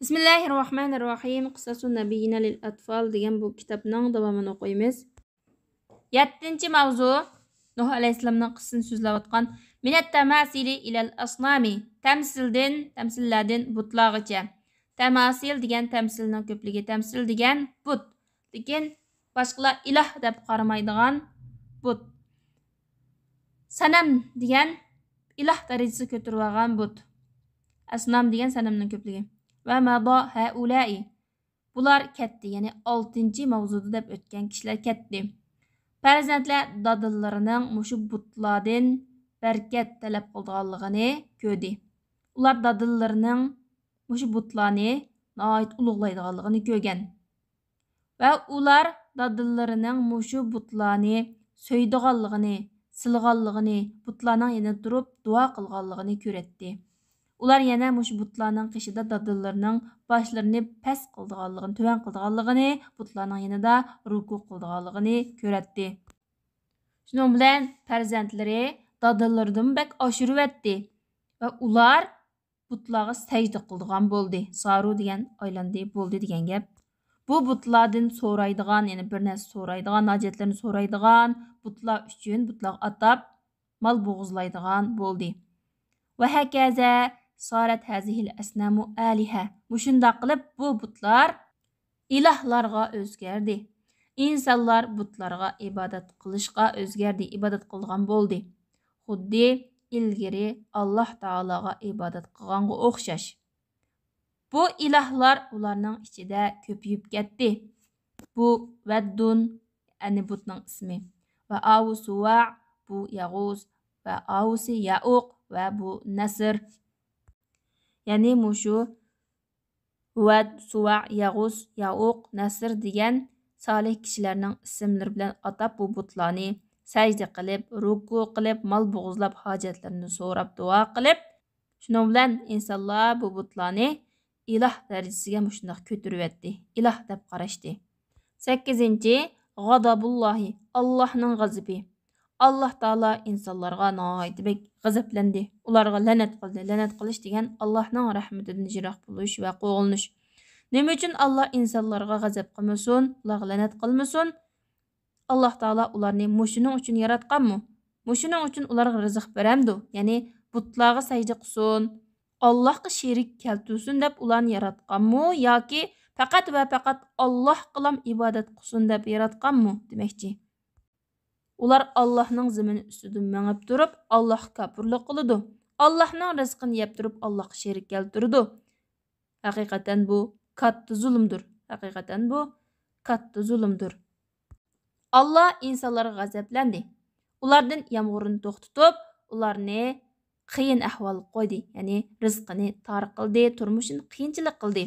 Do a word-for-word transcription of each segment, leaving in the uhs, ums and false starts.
بىسمىللاھىررەھمانىررەھىم. قىساسۇ نەبىييىنە لىل ئەتفال دېگەن بۇ كىتابنىڭ داۋامىنى ئوقۇيمىز. يەتتىنچى ماۋزۇ، نۇھ ئەلەيھىسسالامنىڭ قىسسىسىنى سۆزلەۋاتقان. مىنەت تەماسىلى ئىلەل ئەسنامى. تەمسىلدىن، تەمسىللەردىن بۇتلارغىچە. تەماسىل دېگەن تەمسىلنىڭ كۆپلۈكى، تەمسىل دېگەن بۇت. لېكىن باشقىلار ئىلاھ دەپ قارىمايدىغان بۇت. سەنەم دېگەن ئىلاھ دەرىجىسىگە كۆتۈرۈۋالغان بۇت. ئەسنام دېگەن سەنەمنىڭ كۆپلۈكى. ۋە مەدا ھەئۇلائى. بۇلار كەتتى، يەنى ئالتىنچى ماۋزۇدا دەپ ئۆتكەن كىشىلەر كەتتى. پەرزەنتلەر دادىلىرىنىڭ مۇشۇ بۇتلاردىن بەرىكەت تەلەپ قىلىدىغانلىقىنى كۆردى. ئۇلار دادىلىرىنىڭ مۇشۇ بۇتلارنى ناھايىتى ئۇلۇغلايدىغانلىقىنى كۆرگەن. ۋە ئۇلار دادىلىرىنىڭ مۇشۇ بۇتلارنى سۆيىدىغانلىقىنى، سىلىغانلىقىنى، بۇتلارنىڭ يېنىدا تۇرۇپ دۇئا قىلغانلىقىنى كۆرەتتى. ئۇلار يەنە مۇشۇ بۇتلارنىڭ قېشىدا دادىلىرىنىڭ باشلىرىنى پەس قىلىدىغانلىقىنى، تۆۋەن قىلىدىغانلىقىنى، بۇتلارنىڭ يېنىدا رۇكۇ قىلىدىغانلىقىنى كۆرەتتى. شۇنىڭ بىلەن پەرزەنتلىرى دادىلىرىدىن بەك ئاشۇرۇۋەتتى ۋە ئۇلار بۇتلارغا سەجدە قىلىدىغان بولدى. سارۇ دېگەن ئايلاندى، بولدى دېگەن گەپ. بۇ بۇتلاردىن سورايدىغان، يەنى بىر نەرسە سورايدىغان، ھاجەتلىرىنى سورايدىغان بۇتلار ئۈچۈن بۇتلارغا ئاتاپ مال بوغۇزلايدىغان بولدى. ۋە ھەكەزە سارەت ھەزىھىل ئەسنامۇ ئالىھە. مۇشۇنداق قىلىپ بۇ بۇتلار ئىلاھلارغا ئۆزگەردى. ئىنسانلار بۇتلارغا ئىبادەت قىلىشقا ئۆزگەردى، ئىبادەت قىلىدىغان بولدى. خۇددى ئىلگىرى ئاللاھ تائالاغا ئىبادەت قىلغانغا ئوخشاش. بۇ ئىلاھلار ئۇلارنىڭ ئىچىدە كۆپىيىپ كەتتى. بۇ ۋەددۇن، يەنى بۇتنىڭ ئىسمى. ۋە ئاۋۇ سۇۋا، بۇ يەغۇز، ۋە ئاۋۇسى يەئۇق، ۋە بۇ نەسر. يەنى مۇشۇ ۋەد، سۇۋا، يەغۇز، يەئۇق، نەسر دېگەن سالىھ كىشىلەرنىڭ ئىسىملىرى بىلەن ئاتاپ بۇ بۇتلارنى سەجدە قىلىپ، رۇكۇ قىلىپ، مال بوغۇزلاپ، ھاجەتلىرىنى سوراپ، دۇئا قىلىپ، شۇنىڭ بىلەن ئىنسانلار بۇ بۇتلارنى ئىلاھ دەرىجىسىگە مۇشۇنداق كۆتۈرۈۋەتتى، ئىلاھ دەپ قاراشتى. سەككىزىنچى، غەزەبۇللاھى، ئاللاھنىڭ غەزىپى. ئاللاھ تائالا ئىنسانلارغا ناھايىتى بەك غەزەپلەندى، ئۇلارغا لەنەت قىلدى. لەنەت قىلىش دېگەن ئاللاھنىڭ رەھمىتىدىن يىراق بولۇش ۋە قوغلىنىش. نېمە ئۈچۈن ئاللاھ ئىنسانلارغا غەزەپ قىلمىسۇن، ئۇلارغا لەنەت قىلمىسۇن؟ ئاللاھ تائالا ئۇلارنى مۇشۇنىڭ ئۈچۈن ياراتقانمۇ؟ مۇشۇنىڭ ئۈچۈن ئۇلارغا رىزىق بېرەمدۇ؟ يەنى بۇتلارغا سەجدە قىلسۇن، ئاللاھقا شېرىك كەلتۈرسۇن دەپ ئۇلارنى ياراتقانمۇ؟ ياكى پەقەت ۋە پەقەت ئاللاھقىلام ئىبادەت قىلسۇن دەپ ياراتقانمۇ دېمەكچى. ئۇلار ئاللاھنىڭ زېمىنى ئۈستىدە مېڭىپ تۇرۇپ، ئاللاھقا كاپىرلىق قىلىدۇ. ئاللاھنىڭ رىزقىنى يەپ تۇرۇپ، ئاللاھقا شېرىك كەلتۈرىدۇ. ھەقىقەتەن بۇ كاتتا زۇلۇمدۇر. ھەقىقەتەن بۇ كاتتا زۇلۇمدۇر. ئاللاھ ئىنسانلارغا غەزەپلەندى. ئۇلاردىن يامغۇرنى توختىتىپ، ئۇلارنى قىيىن ئەھۋالغا قويدى. يەنى رىزقىنى تار قىلدى، تۇرمۇشىنى قىيىنچىلىق قىلدى.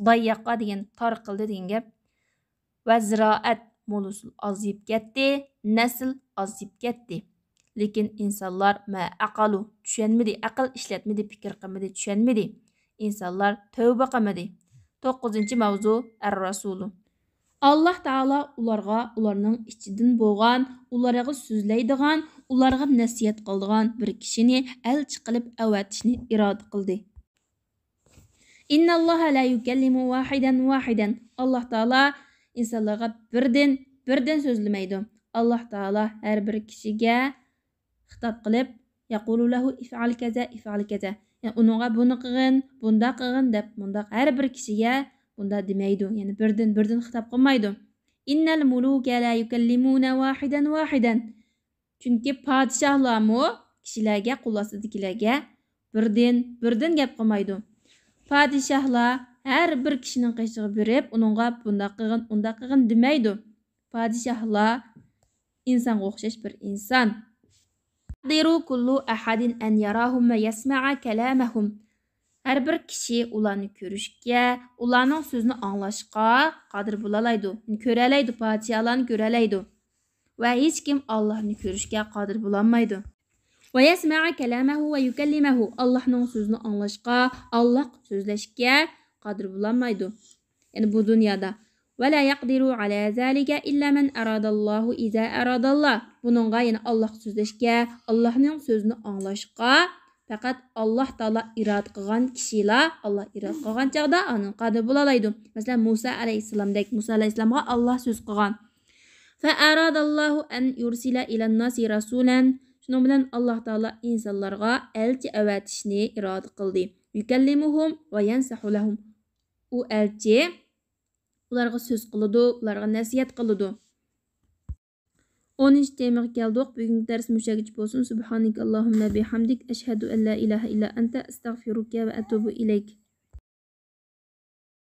دايياقا دېگەن تار قىلدى دېگەن گەپ. ۋە زىرائەت مول ھوسۇل ئازىيىپ كەتتى، نەسىل ئازىيىپ كەتتى. لېكىن ئىنسانلار ما ئەقەلۇ، چۈشەنمىدى، ئەقىل ئىشلەتمىدى، پىكىر قىلمىدى، چۈشەنمىدى. ئىنسانلار تەۋبە قىلمىدى. توققۇزىنچى ماۋزۇ، ئەر رەسۇلۇ. ئاللاھ تائالا ئۇلارغا ئۇلارنىڭ ئىچىدىن بولغان، ئۇلارغا سۆزلەيدىغان، ئۇلارغا نەسىھەت قىلىدىغان بىر كىشىنى ئەلچى قىلىپ ئەۋەتىشنى ئىرادە قىلدى. ئىنناللاھا لا يۇكەللىمۇ ۋاھىدەن ۋاھىدەن. ئاللاھ تائالا ئىنسانلارغا بىردىن، بىردىن سۆزلىمەيدۇ. ئاللاھ تائالا ھەر بىر كىشىگە خىتاب قىلىپ، يەقۇلۇ لەھۇ ئىفئەل كەزە، ئىفئەل كەزە. يەنى ئۇنىڭغا بۇنى قىلغىن، بۇنداق قىلغىن دەپ، مۇنداق ھەر بىر كىشىگە بۇنداق دېمەيدۇ. يەنى بىردىن، بىردىن خىتاب قىلمايدۇ. ئىننەل مۇلۇكە لا يۇكەللىمۇنە ۋاھىدەن ۋاھىدەن. چۈنكى پادىشاھلارمۇ كىشىلەرگە، قول ئاستىدىكىلەرگە بىردىن، بىردىن گەپ قىلمايدۇ. پادىشاھلار ھەر بىر كىشىنىڭ قېشىغا بېرىپ، ئۇنىڭغا بۇنداق قىلغىن، ئۇنداق قىلغىن دېمەيدۇ. پادىشاھلار ئىنسانغا ئوخشاش بىر ئىنسان. يەقدىرۇ كۇللۇ ئەھەدىن ئەن يەراھۇم ۋە يەسمەئە كەلامەھۇم. ھەر بىر كىشى ئۇلارنى كۆرۈشكە، ئۇلارنىڭ سۆزىنى ئاڭلاشقا قادىر بولالايدۇ. كۆرەلەيدۇ، پادىشاھلارنى كۆرەلەيدۇ. ۋە ھېچكىم ئاللاھنى كۆرۈشكە قادىر بولالمايدۇ. ۋە يەسمەئە كەلامەھۇ ۋە يۇكەللىمەھۇ. ئاللاھنىڭ سۆزىنى ئاڭلاشقا، ئاللاھقا سۆزلەشكە قادىر بولالمايدۇ. يەنى بۇ دۇنيادا. ۋە لا يەقدىرۇ ئەلا زالىكە ئىللا مەن ئاراداللاھۇ ئىزا ئاراداللاھ. بۇنىڭغا، يەنى ئاللاھقا سۆزلەشكە، ئاللاھنىڭ سۆزىنى ئاڭلاشقا پەقەت ئاللاھ تائالا ئىرادە قىلغان كىشىلا، ئاللاھ ئىرادە قىلغان چاغدا ئانىڭ قادىر بولالايدۇ. مەسىلەن، مۇسا ئەلەيھىسسالامدەك، مۇسا ئەلەيھىسسالامغا ئاللاھ سۆز قىلغان. فأراد الله أن يرسل إلى الناس رسولا. شۇنىڭ بىلەن ئاللاھ تائالا ئىنسانلارغا ئەلچى ئەۋەتىشنى ئىرادە قىلدى. يكلمهم وينصح لهم. ئۇ ئەلچى ئۇلارغا سۆز قىلىدۇ، ئۇلارغا نەسىھەت قىلىدۇ. ئونىنچى تېمىغا كەلدۇق. بۈگۈنكى دەرس مۇشۇ يەرگىچە بولسۇن. سبحانك اللهم بحمدك، أشهد أن لا إله إلا أنت، أستغفرك وأتوب إليك.